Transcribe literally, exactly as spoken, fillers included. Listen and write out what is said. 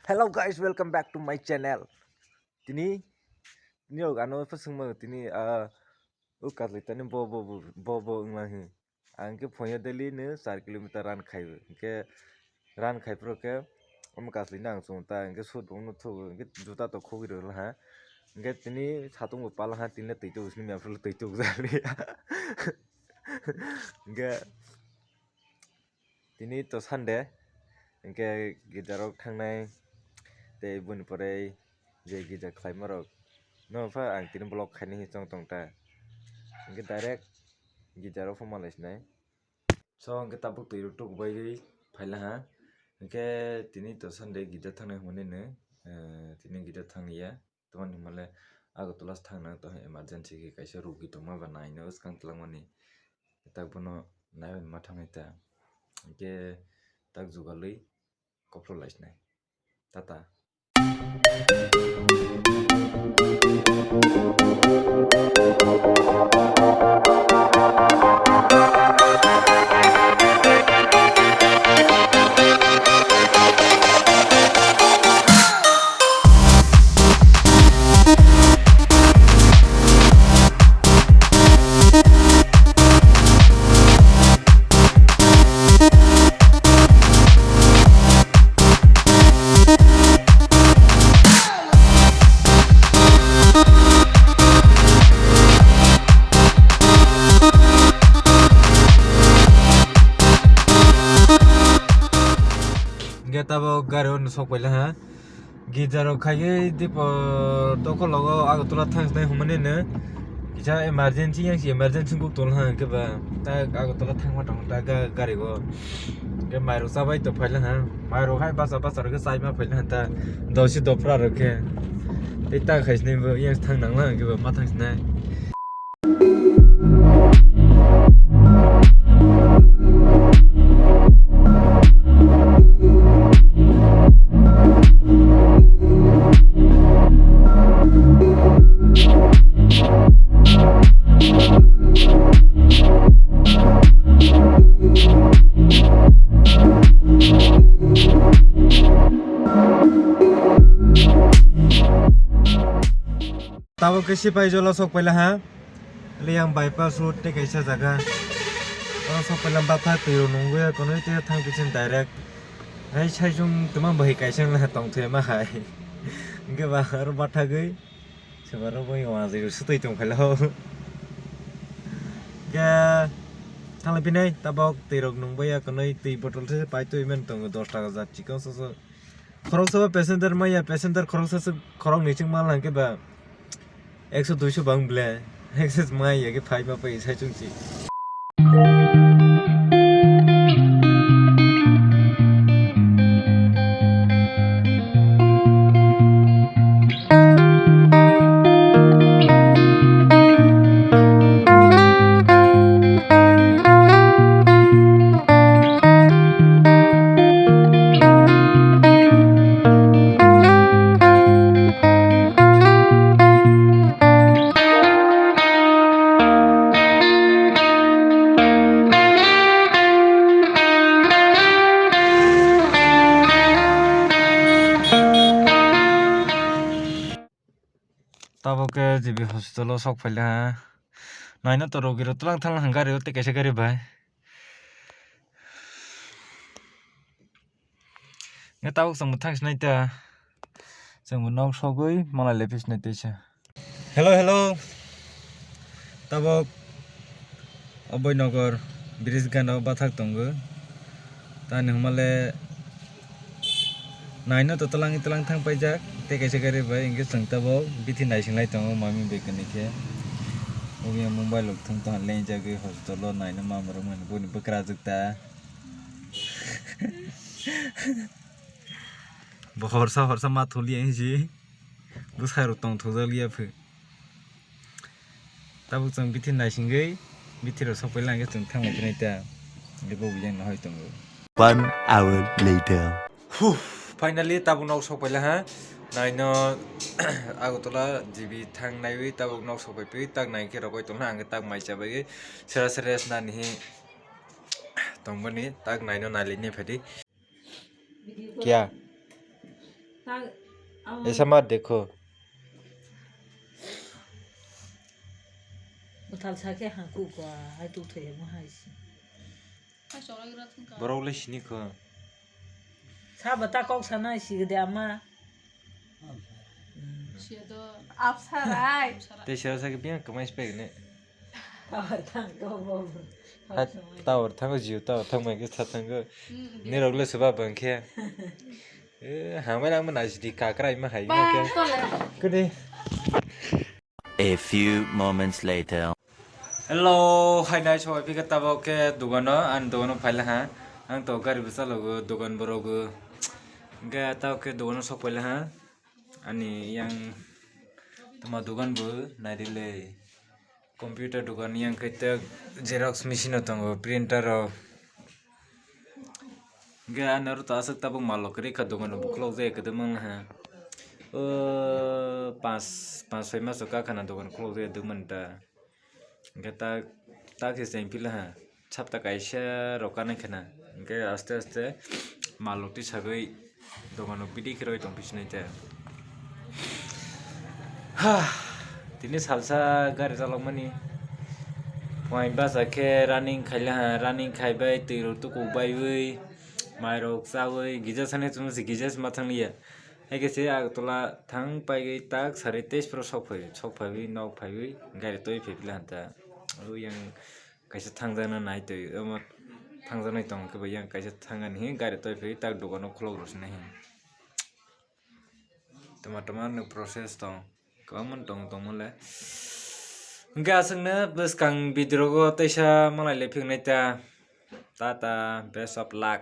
Hello guys, welcome back to my channel. Tini, tini rok ano pha swngmano tini, ah, o Kajlai tani bo, bo, bo, bo, bo wngma hi. Ang khe phoya daily no char kilometer run khai, hwnkhe run khai phuru khe omo Kajlai no ang chwng ta, hwnkhe sut bo wngno thugo, hwnkhe juta to khogwi rwlaha. Hwnkhe tini satung bo palaha, tini twi tugo sini, aphuru twi tugo jali. Hwnkhe tini to Sunday, hwnkhe girja rok thangnai, tei boni pore je girja khlaima rok no pha ang tini vlog khainai chong tong ta, hwnkhe direct girja rok pha malai sinai. So hwnkhe tabuk twi rok tuk bai phaila ha, hwnkhe tini to Sunday girja thangnai hwnwi no, eh, tini girja thangya. Tamoni hwnmale Agartala se thang nang tong, emergency khe kaisa rugi tongma ba naino swkang twlangmani. Tak bono naiwi ma thangwi ta. Hwnkhe tak jugalwi kophro laisinai. Tata. Hwnkhe tabuk gari o sok paila ha. Girja rok khaiwi tipo tokologo Agartala thang sinai hwnmani no kisa emergency yang si emergency guk tong ha, hwnkhe ba ta Agartala thangma tong ta ga-, gari o. Hwnkhe mairok chabai to phaila ha. Mairok hai bacha bacha rok khe chaima phaila ha ta dosi dophra rok khe. Tei ta khai sinai bo yang thang nang la, hwnkhe ba ma thang sinai. Tabuk khe Sipaijala sok paila ha. Liang bypass road tei kaisa jaga. Oro sok paila bwthak twi rok nungwi ya, kono tei thang pisin direct. Hai saichung twma bahai kaisa wngla tong thwi ma hai. Hwnkhe ba oro bwthagwi soba rok bai wanjwi sutwi tong phaila ho. Hwnkhe thanglai phinai tabuk twi rok nungbai ya, kono twi bottle se pai twi man tongo dos taka jat chikon soso. Khoroksa ba passenger maya, passenger khoroksa se khorok ni chwng manla hwnkhe ba ekso duiso bang ble. Excess maya khe phai ma pai sai chwng chi. Tabuk khe G B hospital o sok phaila ha. Naina to rogi rok twlang thang gari o tei kaisa gari bai. Nge tabuk chwng bo thang sinai ta. Chwng bo nok sogwi malai lephi sinai teisa. Hello, hello. Tabuk Aboi Nogor bridge gana o bathak tongo. Tani hwnmale naino to twlang twlang thang paijak. Tei kaisa gari bai hwnkhe chwng tabuk bithi naising lai tongo mami bai kwnwi khe. Obo ya mobile rok thwng tongkha lengjagwi hospital o naino ma rwmani boni bwkrajwk ta. Bo horsa horsa ma thulia hinsi bwsai rok tong thokjak lia phi. Tabuk chwng bithi naisingwi bithi rok sok paila hwnkhe chwng thang lai phinai ta. Hwnkhe bo yang no hai tongo. One hour later. Huh, finally tabuk nok sok paila ha. Naino Agartala G B thang naiwi tabuk nok sok pai phi tak nai khe rogoi tongna ang tak mai chabai sera sera nani hi. Tongmani tak naino nalini phadi. Kya? ऐसा मत देखो। Bwthal sa khe hangkuk ba, hai tuk thai mo hai si. Borok le sini kho. Sa ba ta kok sa nai si de ama. Absarai. Te sira sa ke biang kamai spek ne. Tower thang ko bo. Ha, tower thango, Jio tower thang mai ke sa thango. Ni rok le suba bang khe. Eh, hamai lang mana jidi kakrai ma hai ma ke. Kuni. A few moments later. Hello, hai nai soi phika tabok ke dogano, ani dogano phaila ha. Ang to gari bwsalogo, dogan borogo. Hingke tabok ke dogano sok phaila ha. Ani yang tama dogan bo nai di le. Computer dogan yang khe tek xerox machine o tongo, printer rok. Hingke ani oro to aswk tabuk mal rok kwrwi kha, dogan rok bo khulok jaya kwdwk mang ha. O pas, pas soi maso kha khana dogan khulok jaya dwk man ta. Hingke tak, tak se cheng pila ha. Sapta kaisa rok kanai khana. Hingke aste aste mal rok tisagwi dogan rok bidi khe roi tong pisinai ta. Ha, tini salsa gari chalokmani. Phuaini bachai khe running khaila ha, running khaibai, twi rok tuku baiwi, mai rok chawi, gija sani chumui se gija se ma thanglia. Hai khe se Agartala thang paigwi tak sari teis phuru sok phai, sok phaiwi nok phaiwi gari twi phai pila hanta. Abo yang kaisa thangjakna nai twi, omo thangjaknai tong khe bo yang kaisa thangani hi gari twi phai tak dogano khulok rw sinai hi. Tama tama no process tong. Kwbangma tong tongmole. Hingke aswkno bwskang video rogo teisa malai le phiknai ta. Tata, best of luck.